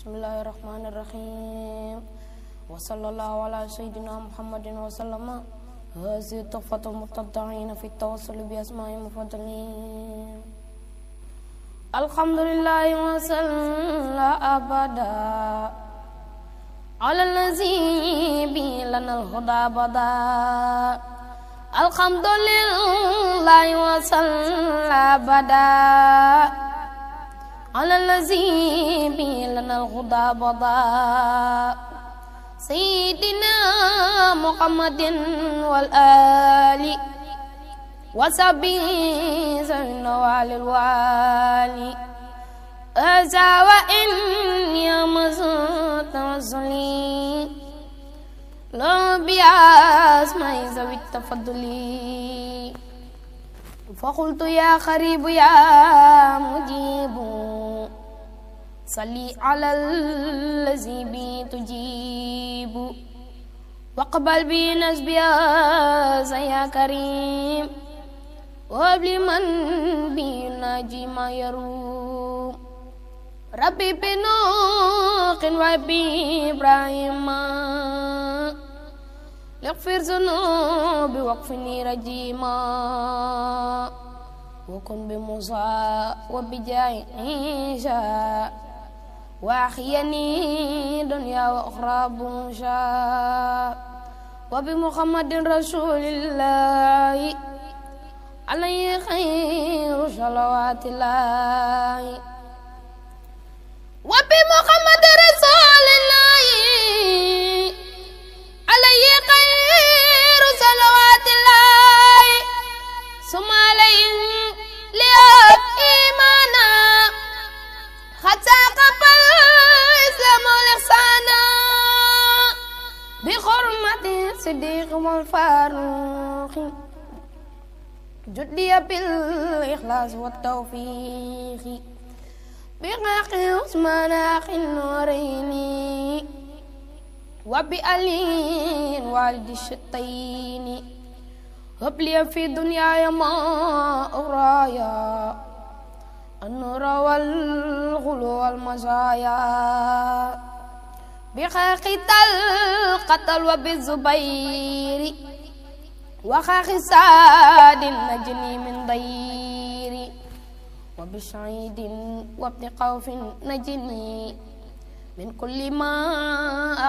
Bismillahirrahmanirrahim. Wa sallallahu ala sayyidina Muhammadin wa sallama. Hazi tuhfatul mubtadi'in fi tawassul bi asma'i mufaddalin. Alhamdulillahi wa salla abada ala allazi bi lana al-huda bada. Alhamdulillahi wa salla abada ala allazi bi lana al-huda bada. Sayyidina Muhammadin wal ali wa sahbihi zawina walil wali. Aza wa in ya mazutawassuli lo bias mai zawit tafadduli. Faqultu ya kharibu ya mujibu salli ala allazi bi tujibu waqbal bi nasbiya ya karim wabli man bi naji ma yarum. Rabbi bi nuqin wa bi ibrahima lighfir zunubi waqfini rajima wa kun bi musa wa bi jaay Isa wa ahyani dunya wa ukhra bunsha wa bi Muhammadin rasulillahi alayhi khairu salawatillahi wa bi Muhammadin rasulillahi alayhi khairu salawatillahi summa alayhi liya imana hatta qabal islamu lihsana bi hurmati siddiq wal faruq juddiya bil ikhlas wat tawfiq bi haqqi Usman akhin nuraini wa bi Ali walidi shattaini habli fi dunyaya ma uraya an-nura wal ghulu wal mazaya bi haqital qatal wa bi zubairi wa haqisadin najni min dayri wa bi sa'idin wa bi khawfin najni min kulli ma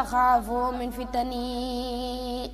akhafu min fitani.